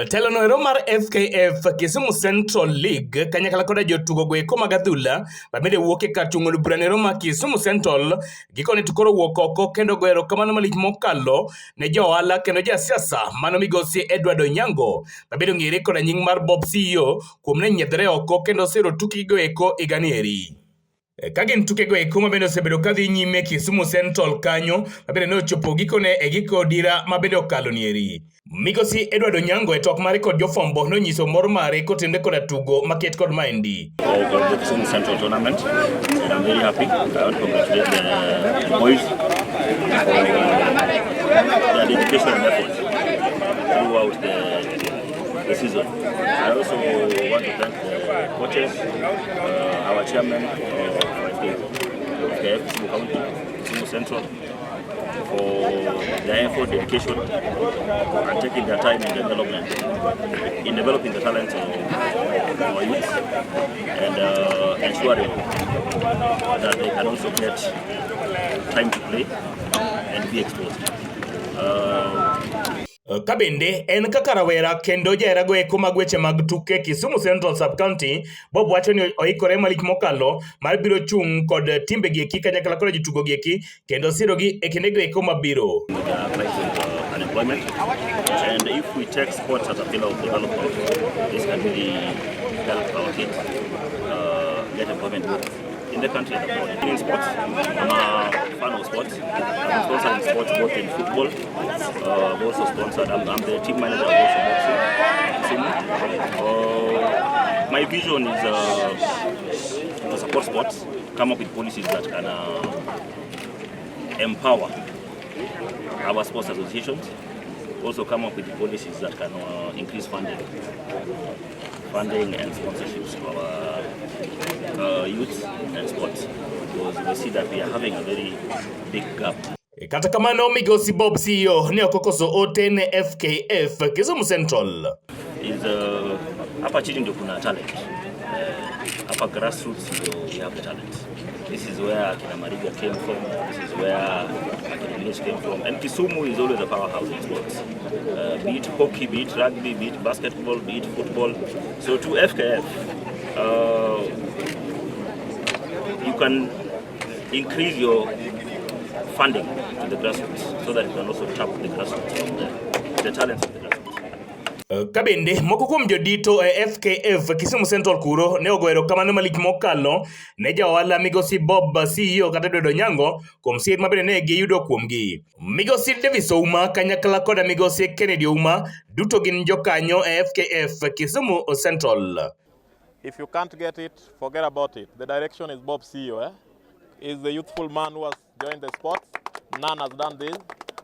Telo no ero mar FKF Kisumu Central League kanyakla koda jotugo go eko mag adhula ma bende wuok e kar chung' od bura nero mar Kisumu Central gikone to koro wuok oko kendo goyo erokamano malich mokalo ne jo ohala kendo jasiasa mano migosi Edward Onyango ma bende ong'ere koda nying mar Bob CEO kuom ne nyiedhore oko kendo siro tukgi go eko higani eri. Ka gin tukego eko ma bende osebedo ka dhi nyime Kisumu Central kanyo ma bende ne ochopo gikone e giko dira ma bende okalo nieri. Migosi Edward Onyango e twak mare kod jofwambo nonyiso mor mare kotenore koda tugo maket kod maendi. Of the Kisumu Central tournament, and I'm very happy. I want to congratulate the boys for their dedication and effort throughout the season. I also want to thank the coaches, our chairman of FKF Kisumu County, Kisumu Central, for their effort, dedication, and taking their time in developing the talents of our youth and ensuring that they can also get time to play and be exposed. Ka bende en kaka rawera kendo jahera go eko mag weche mag tuke Kisumu Central Sub-County, Bob wacho ni oikore malich mokalo mar biro chung' kod timbe gi eki kanyakla kod jotugo gi eki kendo sirogi e kinde go eko mabiro. With the crisis of unemployment. And if we take sports as a pillar of development, this can really help our kids get employment both in the country and abroad. In sports, I'm a fan of sports. I'm sponsoring sports both in football. I've also sponsored, I'm the team manager of also boxing. Kisumu. My vision is to support sports, come up with policies that can empower our sports associations, also come up with policies that can increase funding and sponsorships to our youth and sports, because we see that we are having a very big gap. Kata kamano migosi Bob CEO ne ok okoso ote ne FKF Kisumu Central. Is hapa chini ndio kuna talent. Hapa grassroots ndio we have the talent. This is where akina Mariga came from. This is where akina Lineage came from. And Kisumu is always a powerhouse in sports. Be it hockey, be it rugby, be it basketball, be it football. So to FKF, you can increase your funding to the grassroots so that you can also tap the grassroots from the talents of the grassroots. Ka bende moko kuom jodito e FKF Kisumu Central kuro ne ogoyo erokamano malich mokalo ne ja ohala migosi Bob CEO kata Edward Onyango kuom sir ma bende ne giyudo kuomgi. Migosi Davis Ouma kanyakla koda migosi Kennedy Ouma duto gin jokanyo e FKF Kisumu Central. If you can't get it, forget about it. The direction is Bob CEO. Eh? He's the youthful man who has joined the sports. None has done this,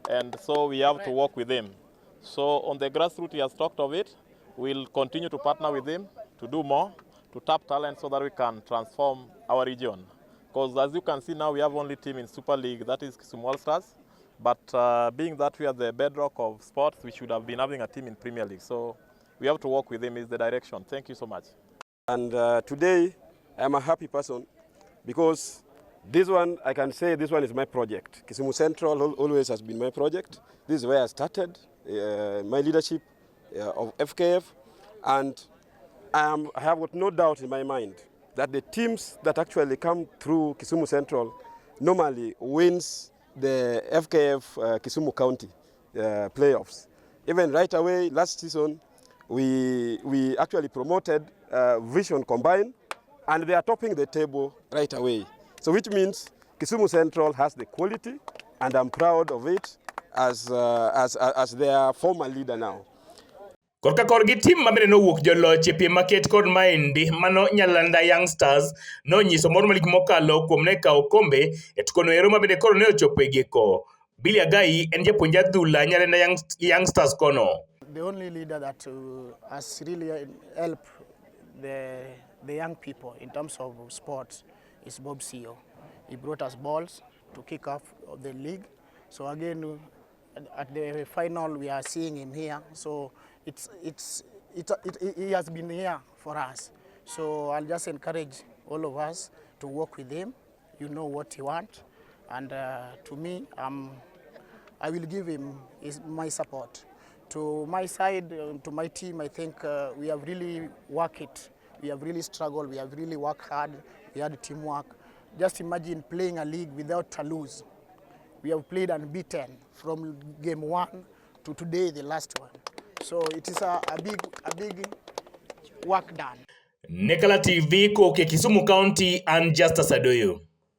and so we have to work with him. So on the grassroots, he has talked of it. We'll continue to partner with him to do more, to tap talent so that we can transform our region. Because as you can see now, we have only team in Super League, that is Kisumu All Stars. But being that we are the bedrock of sports, we should have been having a team in Premier League. So we have to work with him is the direction. Thank you so much. And today, I'm a happy person because this one, I can say this one is my project. Kisumu Central always has been my project. This is where I started my leadership of FKF. And I have got no doubt in my mind that the teams that actually come through Kisumu Central normally wins the FKF Kisumu County playoffs. Even right away, last season, we actually promoted Vision Combine, and they are topping the table right away. So which means Kisumu Central has the quality, and I'm proud of it as their former leader now. Korka korgi tim ma bende nowuok joloch e piem maket kod maendi mano Nyalenda Young Stars nonyiso mor malich mokalo kuom ne kawo okombe e tukono ero ma bende koro ne ochopo e giko. Billy Agai en japuonj adhula Nyalenda Young Stars kono. The only leader that has really helped the young people in terms of sports is Bob CEO. He brought us balls to kick off the league. So again, at the final, we are seeing him here. So he has been here for us. So I'll just encourage all of us to work with him. You know what he wants. And to me, I will give him my support to To my side, to my team, I think we have really worked it. We have really struggled. We have really worked hard. We had teamwork. Just imagine playing a league without a lose. We have played unbeaten from game one to today, the last one. So it is a big work done. Nekala TV koke Kisumu County and Justus Adoyo.